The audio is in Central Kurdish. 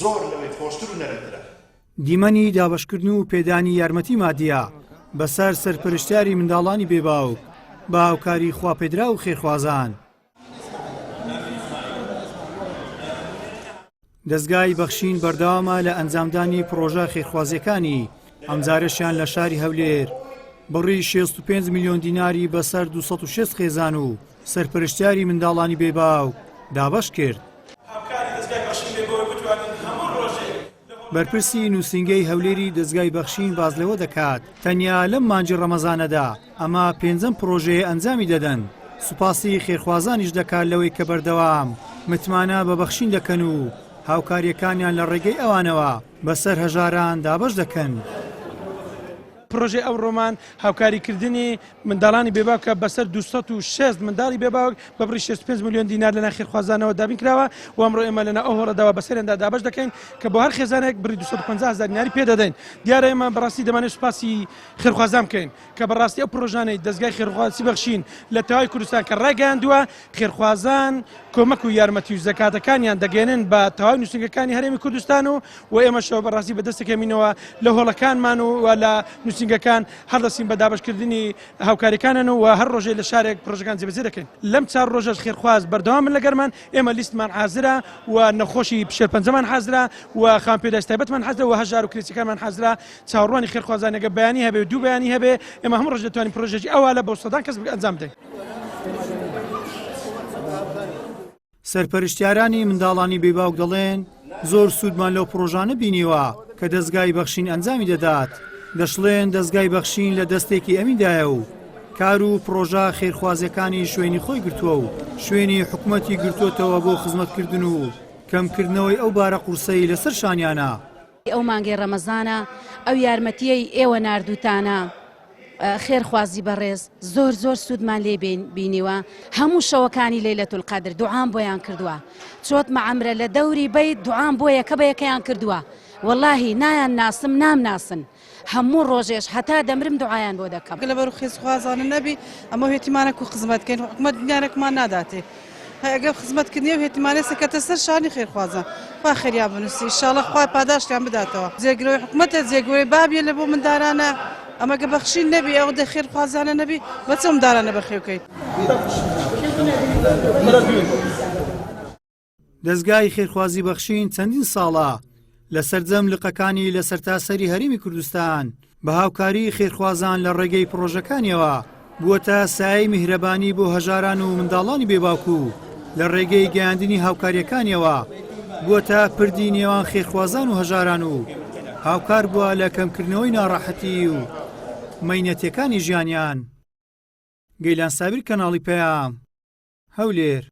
زۆر لەوەی خۆشتر و نەرمترە. دیمەنی دابەشکردن و پێدانی یارمەتی مادییە بەسەر سەرپەرشتیاری منداڵانی بێ باوک بە هاوکاری خواپێدراو و خێرخوازان. دەزگای بەخشین بەردەوامە لە ئەنجامدانی پڕۆژە خێرخوازییەکانی، ئەمجارەشیان لە شاری هەولێر بڕی 65 ملیۆن دیناری بەسەر 260 خێزان و سەرپەرشتیاری منداڵانی بێ باوک دابەش کرد. بەرپرسی نووسینگەی هەولێری دەزگای بەخشین باس لەوە دەکات، تەنیا لەم مانگی ڕەمەزانەدا ئەمە پێنجەم پڕۆژەیە ئەنجامی دەدەن، سوپاسی خێرخوازانیش دەکات لەوەی کە بەردەوام متمانە بە بەخشین دەکەن و هاوکارییەکانیان لە ڕێگەی ئەوانەوە بەسەر هەژاران دابەش دەکەن. پڕۆژەی ئەمڕۆمان هاوکاریکردنی منداڵانی بێباوکە بەسەر 260 منداڵی بێباوک بە بڕی 65 ملیۆن دینار لەلایەن خێرخوازانەوە دابین کراوە و ئەمڕۆ ئێمە لەناو ئەو هۆڵەدا بەسەریاندا دابەش دەکەین کە بۆ هەر خێزانێک بڕی 250 هەزار دیناری پێدەدەین. دیارە ئێمە بەڕاستی دەمانەوێت سوپاسی خێرخوازان بکەین کە بەڕاستی ئەو پڕۆژانەی دەزگای خێرخوازی بەخشین لە تەواوی کوردستان کە ڕایگەیاندووە خێرخوازان کۆمەک و یارمەتی و زەکاتەکانیان دەگەێنن بە تەواوی نووسینگەکانی هەرێمی کوردستان و و ئێمەشەوە بەڕاستی بە دەستەکەمینەوە لە هۆڵەکانمان و لە نووسینگەکان هەڵدەستین بە دابەشکردنی هاوکاریەکانن و هەر ڕۆژێ لە شارێک پرۆژەکان جێبەجێ دەکەین لەم چار ڕۆژەش خێرخواز بەردەوامن لەگەرمان ئێمە لیستمان حازرە و نەخۆشی شێرپەنجەمان حازرە و خاوەن پێداویستی تایبەتمان حازرە و هەژار و کرێچیەکانمان حازرە چاوەڕوانی خێرخوازان ئەگەر بەیانی هەبێ و دوو بەیانی هەبێ ئێمە هەموو ڕۆژ دەتوانین پرۆژێکی ئەوا لە بۆ سەدان کەس ئەنجام بدەین. سەرپەرشتیارانی منداڵانی بێ باوک دەڵێن، زۆر سوودمان لەو پڕۆژانە بینیوە کە دەزگای بەخشین ئەنجامی دەدات، دەشڵێن دەزگای بەخشین لە دەستێکی ئەمیندایە و کار و پڕۆژە خێرخوازیەکانی شوێنی خۆی گرتووە و شوێنی حکومەتی گرتووەتەوە بۆ خزمەتکردن و کەمکردنەوەی ئەو بارە قورسەی لەسەر شانیانە. ئەو مانگەی ڕەمەزانە ئەو یارمەتیەی ئێوە ناردووتانە خێرخوازی بەڕێز زۆر زۆر سوودمان لێ بینیوە هەموو شەوەکانی لەیلەت القدر دوعام بۆیان کردووە چۆتمە عەمرە لە دەوری بەیت دوعام بۆ یەکە بە یەکەیان کردووە وەڵاهی نایان ناسم نام ناسن هەموو ڕۆژێش هەتا دەمرم دوعایان بۆ دەکەم. لەبەر خێزخوازانە نەبی ئەمە هێتیمانە کو خزمەت کەین حکومەت دینارێکمان ناداتێ. هەی ئەگەر خزمەت کردنی ئەو یەتیمانەی سەکەتە سەر شانی خێرخوازان خوا خێریان بنوسی ئیشاڵا خوا پاداشتیان بداتەوە جێگرەوەی حکومەتە جێگرەوەی بابیە لە بۆ مندارانە ئەمە گە بەخشین نەبی ئەو دە خێرخوازانە نەبی بە چ مندارانە بەخێوکەیت. دەزگای خێرخوازی بەخشین چەندین ساڵە لە سەرجەم لقەکانی لە سەرتاسەری هەرێمی کوردستان بە هاوکاری خێرخوازان لە ڕێگەی پڕۆژەکانیەوە بووەتە سایەی میهرەبانی بۆ هەژاران و منداڵانی بێ باوک و لە ڕێگەی گەیاندنی هاوکاریەکانیەوە بووەتە پردی نێوان خێرخوازان و هەژاران و هاوکار بووە لە کەمکردنەوەی ناڕەحەتی و مەینەتیەکانی ژیانیان. گەیلان سابیر کەناڵی پەیام، هەولێر.